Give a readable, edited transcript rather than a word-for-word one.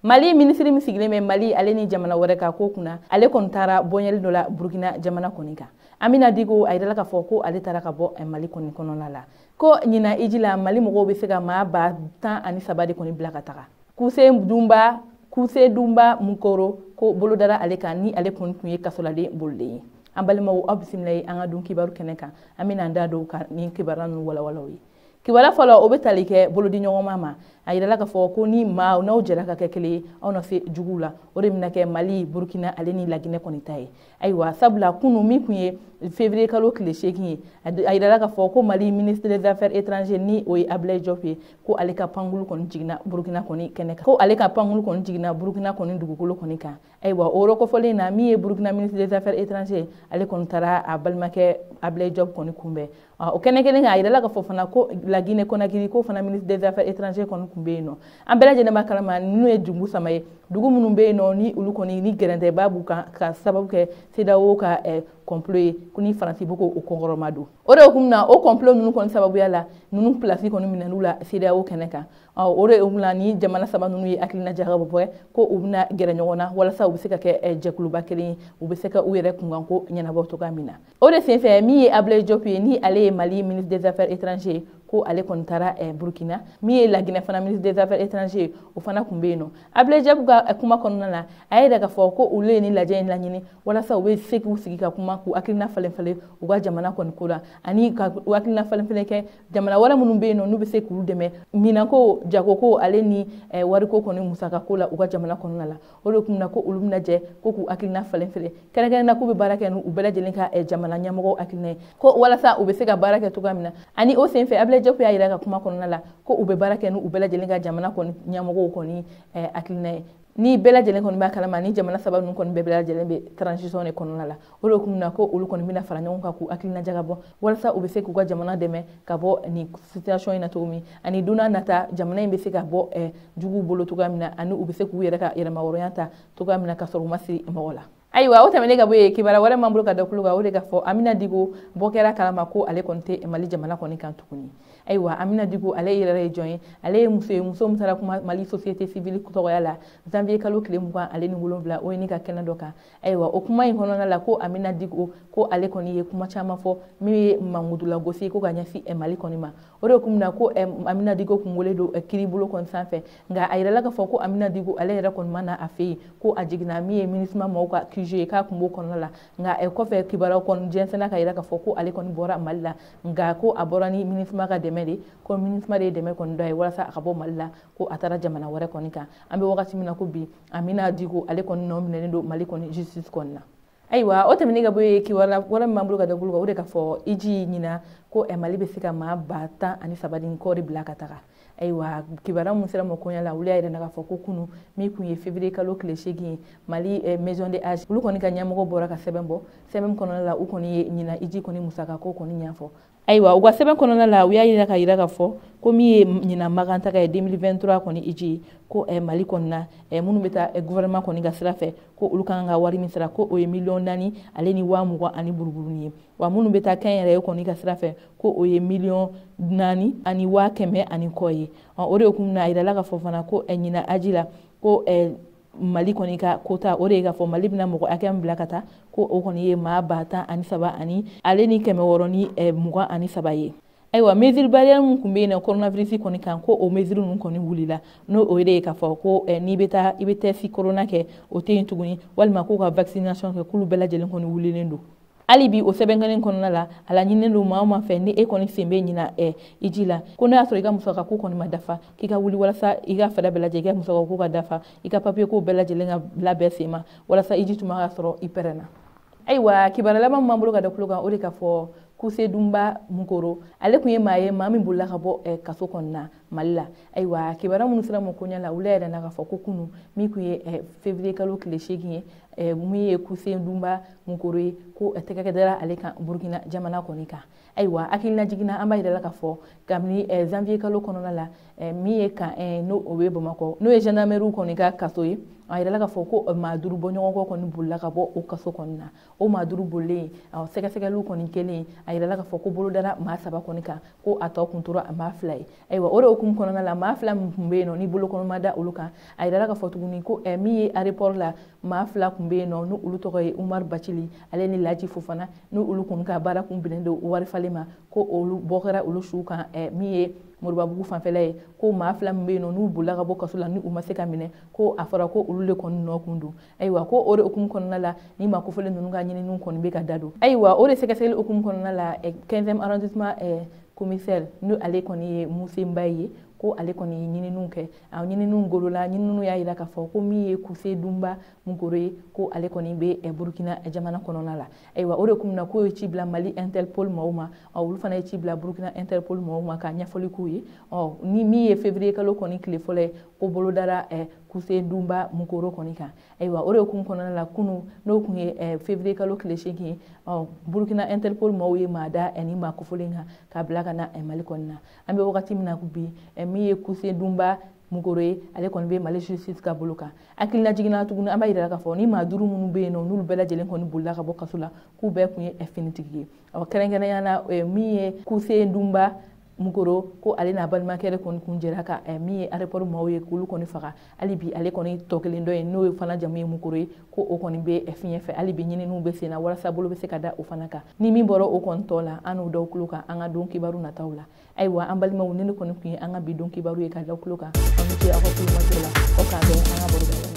Mali minisiri min sigilen bɛ Mali ale ni jamana wɛrɛ kan ko kunna, ale kɔni taara bɔnyɛli dɔ la Burukina jamana kɔni kan. Amina Diko, a yirala k'a fɔ ko ale taara ka bɔ Mali kɔni kɔnɔna la. Ko ɲina iji la, Mali mɔgɔw bɛ se ka maa 13,000 de kɔni bila ka taga. Kuse Dunba Mukoro, ko bolo dara ale kan, ni ale kɔni tun ye kasoladen bolilen ye. An balimaw, aw bisimila ye an ka dun kibaru kɛnɛ kan. An bɛna an da don ka nin kibaruya ninnu walawalaw ye. Kibaruya fɔlɔ, o bɛ tali kɛ bolodi ɲɔgɔnma ma. A yirala k'a fɔ ko ni maa n'aw jɛra ka kɛ kelen ye, aw na se juguw la. O de bɛna kɛ Mali, Burukina ale ni Laginɛ kɔni ta ye. Ayiwa, sabula kunu min tun ye février kalo tile 8 ye, a yirala k'a fɔ ko Mali ministre des Affaires étrangères, ni o ye Ablaye Diop ye, ko ale ka pankulu kɔni jiginna Burukina kɔni kɛnɛ kan, ko ale ka pankulu kɔni jiginna Burukina kɔni dugukolo kɔni kan. Ayiwa, o yɔrɔ kofɔlen na, min ye Burukina ministre des Affaires étrangères, ale kɔni taara a balimakɛ Ablaye Diop kɔni kunbɛn o kɛnɛ kelen kan. A yirala k'a fɔ fana ko Laginɛ Conakry ko fana ministre des Affaires étrangères kɔni tun bɛ yen nɔ. An bɛɛ lajɛlen b'a kalama, ninnu ye dugu saba ye, dugu minnu bɛ yen nɔ, ni olu kɔni ni gɛrɛntɛba b'u kan ka sababu kɛ CEDEAO ka complot ye, ko ni Faransi bɛ k'o kɔkɔrɔma don. O de hukumu na, o complot ninnu kɔni sababuya la, ninnu place kɔni minɛn'u la CEDEAO kɛnɛ kan. O de hukumu na, ni jamana saba ninnu ye hakilina jagabɔ kɛ ko u bɛna gɛrɛ ɲɔgɔn na walasa u bɛ se ka kɛ jɛkuluba kelen ye, u bɛ se ka u yɛrɛ kunkanko ɲɛnabɔ cogoya min na. O de senfɛ, min ye Ablaye Diop ye, ni ale ye Mali ministre des Affaires étrangères, ko ale kɔni taara Burukina. Min ye Laginɛ fana ministre des Affaires étrangères, o fana tun bɛ yen nɔ. Ablaye Diop ka kuma kɔnɔna la, a y'a yira k'a fɔ ko olu ye nin lajɛ in laɲini walasa u bɛ se k'u sigi ka kuma, k'u hakilina falen falen u ka jamana kɔni ko la, ani ka u hakilina falen falen kɛ jamana wɛrɛ minnu bɛ yen nɔ, n'u bɛ se k'u dɛmɛ minɛnko, jagoko ale ni wariko kɔni musakako la u ka jamana kɔnɔna la. O de kun na ko olu bɛna jɛ ko k'u hakilina falen falen, kɛrɛnkɛrɛnnenya na k'u bɛ baara kɛ n'u bɛɛ lajɛlen ka jamana ɲɛmɔgɔw hakilina ye, ko walasa u bɛ se ka baara kɛ cogoya min na. Ani o senfɛ, Ablaye Diop y'a yira ka kuma kɔnɔna la ko u bɛ baara kɛ n'u bɛɛ lajɛlen ka jamana kɔni ɲɛmɔgɔw kɔni hakilina ye. Ni bɛɛ lajɛlen kɔni b'a kalama, ni jamana saba ninnu kɔni bɛɛ lajɛlen bɛ transition de kɔnɔna la. O de kun na ko olu kɔni bɛna fara ɲɔgɔn kan k'u hakilina jagabɔ walasa u bɛ se k'u ka jamana dɛmɛ ka bɔ nin situation in na cogo min, ani don n'a nata jamana in bɛ se ka bɔ juguw bolo cogoya min na, ani u bɛ se k'u yɛrɛ ka yɛrɛmahɔrɔnya ta cogoya min na ka sɔrɔ u ma siri mɔgɔ la. Ayiwa, o tɛmɛnen ka bɔ yen, kibaruya wɛrɛ m'an bolo ka da tulo kan, o de ka fɔ Amina Diko bɔ kɛra kalama ko ale kɔni tɛ Mali jamana kɔni kan tuguni. Ayiwa, Amina Diko ale yɛrɛ ye jɔn ye? Ale ye muso ye, muso min taara kuma Mali société civile tɔgɔya la janvier kalo tile 27, o ye ni ka kɛnɛ dɔ kan. Ayiwa, o kuma in kɔnɔna la, ko Amina Diko, ko ale kɔni ye kuma caman fɔ min ye mankutulagosi ko ka ɲɛsin Mali kɔni ma. O de kun na ko Amina Diko kun wele don kiiribolo kɔni sanfɛ. Nka a yirala k'a fɔ ko Amina Diko ale yɛrɛ kɔni ma na a fɛ yen, ko a jiginna min ye MINUSMA maaw ka QG ye, k'a kun b'o kɔnɔna la. Nka kɔfɛ kibaruyaw kɔni jɛnsɛnna ka yira k'a fɔ ko ale kɔni bɔra Mali la, nka ko a bɔra ni MINUSMA ka dɛmɛ de, ko MINUSMA de ye dɛmɛ kɔni dɔ ye walasa a ka bɔ Mali la, ko a taara jamana wɛrɛ kɔni kan. An bɛ wagati min na ko bi, Amina Diko ale kɔni nɔ minɛnen don Mali kɔni justice kɔni na. Ayiwa, o tɛmɛnen ka bɔ yen, kibaruya wɛrɛ min b'an bolo ka da bolo kan, o de ka fɔ iji ɲina ko Mali bɛ se ka maa 13,000 ni kɔ de bila ka taga. Ayiwa, kibaruya mun sera mɔgɔ la, olu y'a yira k'a fɔ ko kunu min tun ye février kalo tile 8 ye, Mali maison de hajj olu kɔni ka ɲɛmɔgɔ bɔra ka sɛbɛn bɔ. Sɛbɛn kɔnɔna la, u kɔni ye ɲina iji kɔni musakako kɔni ɲɛfɔ. Ayiwa, u ka sɛbɛn kɔnɔna la, u y'a yira ka yira k'a fɔ ko min ye ɲina Makan taga ye, 2023 kɔni iji, ko Mali kɔni na, minnu bɛ taa gouvernement kɔni ka sira fɛ, ko olu kan ka wari min sara, ko o ye 4 miliyɔn ale ni 20,000 ani buruburu ye. Wa minnu bɛ taa kɛnyɛrɛye kɔni ka sira fɛ, ko o ye 4 miliyɔn ani 100,000 ani kɔ ye. O de kun na a yirala k'a fɔ fana ko ɲina aji la, ko Mali kɔni ka quota, o de ye k'a fɔ Mali bɛna mɔgɔ hakɛ min bila ka taa, ko o kɔni ye maa 13,000 ani ale ni 623 ye. Ayiwa, mesure barrière min tun bɛ yen nɔ coronavirus kɔni kan, ko o mesure ninnu kɔni wulila, n'o o de ye k'a fɔ ko n'i bɛ taa, i bɛ test corona kɛ, o tɛ yen tuguni, walima k'u ka vaccination kɛ, k'olu bɛɛ lajɛlen kɔni wulilen don. Hali bi, o sɛbɛn kelen kɔnɔna la, a laɲininen don maa o maa fɛ, ni e kɔni sen bɛ ɲina iji la, ko n'a y'a sɔrɔ i ka musaka ko kɔni ma dafa, k'i ka wuli walasa i ka fɛɛrɛ bɛɛ lajɛ i ka musaka ko ka dafa, i ka papiye ko bɛɛ lajɛlen ka labɛn sen ma walasa iji tuma ka sɔrɔ i pɛrɛnna. Ayiwa, kibaruya laban min b'an bolo ka da tulo kan, o de ka fɔ Kuse Dunba Mukoro, ale tun ye maa ye, maa min bolila ka bɔ kaso kɔnɔna Mali la. Ayiwa, kibaruya minnu sera ma koɲɛ la, olu yɛrɛ na k'a fɔ ko kunu min tun ye février kalo tile 8 ye, min ye Kuse Dunba Mukoro ye, ko tɛgɛ dara ale kan Burukina jamana kɔni kan. Ayiwa, hakilina jiginna, an b'a yira la k'a fɔ kabini janvier kalo kɔnɔna la, min ye kan n'o o bɛ Bamakɔ, n'o ye gendarmerie kɔni ka kaso ye, a yirala k'a fɔ ko maa duuru bɔɲɔgɔnkɔ kɔni bolila ka bɔ o kaso kɔni na. O maa duuru bolilen, sɛgɛsɛgɛliw kɔni kɛlen, a yirala k'a fɔ ko bolo dara maa saba kɔni kan, ko a tɔ kun tora maa fila ye. Ayiwa, o de hukumu na, hukumu kɔnɔna la, maa 2 min tun bɛ yen nɔ ni bolokɔnɔ ma da olu kan, a yirala k'a fɔ tuguni ko min ye aéroport la, maa 2 tun bɛ yen nɔ, ni olu tɔgɔ ye Umar Bacili ale ni Laji Fofana, ni olu kun ka baara kun binnen don wari falen ma, ko olu bɔ kɛra olu su kan min ye Moribabugu fanfɛla ye. Ko maa 2 min bɛ yen nɔ n'u bolila ka bɔ kaso la ni u ma se ka minɛ, ko a fɔra ko olu de kɔni nɔ kun don. Ayiwa, ko o de hukumu kɔnɔna la, ni maa kofɔlen ninnu ka ɲininiw kɔni bɛ ka da don. Ayiwa, o de sɛgɛsɛgɛli hukumu kɔnɔna la, 15e arrondissement commissaire, n'o ale kɔni ye Musenba ye, ko ale kɔni ye ɲininiw kɛ. A ɲininiw golola, ɲininiw y'a jira k'a fɔ ko min ye Kuse Dunba Mukoro ye, ko ale kɔni bɛ Burukina jamana kɔnɔna la. Ayiwa, o de kun na k'o ye ci bila Mali Interpol maaw ma, olu fana ye ci bila Burukina Interpol maaw ma ka ɲɛfɔli k'u ye. Ni min ye février kalo kɔni tile fɔlɔ ye, ko bolodara Kuse Dunba Mukoro kɔni kan. Ayiwa, o de kun kɔnɔna la, kunu n'o kun ye février kalo tile 8 ye, Burukina Interpol maaw ye maa da ni maa kofɔlen kan k'a bila ka na Mali kɔni na. An bɛ wagati min na bi, min ye Kuse Dunba Mukoro ye, ale kɔni bɛ Mali justice ka bolo kan. Hakilina jiginna tuguni, an b'a yira k'a fɔ ni maa 5 minnu bɛ yen nɔ, n'olu bɛɛ lajɛlen kɔni bolila ka bɔ kaso la, k'u bɛɛ kun ye finitigi ye. Kɛrɛnkɛrɛnnenya la, min ye Kuse Dunba Mukoro, ko ale n'a balimakɛ de kɔni kun jɛra ka min ye aéroport maaw ye k'olu kɔni faga. Hali bi ale kɔni tɔ kelen dɔ ye, n'o ye fana jamu ye Mukoro ye, ko o kɔni bɛ fiɲɛ fɛ. Hali bi ɲininiw bɛ sen na walasa bolo bɛ se ka da o fana kan. Ni min bɔra o kɔni tɔ la, an n'o daw tulo kan an ka don kibaru nataw la. Ayiwa, an balimaw, ni ne kɔni tun ye an ka bi don kibaru ye ka da tulo kan, aw ni ce aw ka tulomajɔ la. Aw k'an bɛn an ka baro.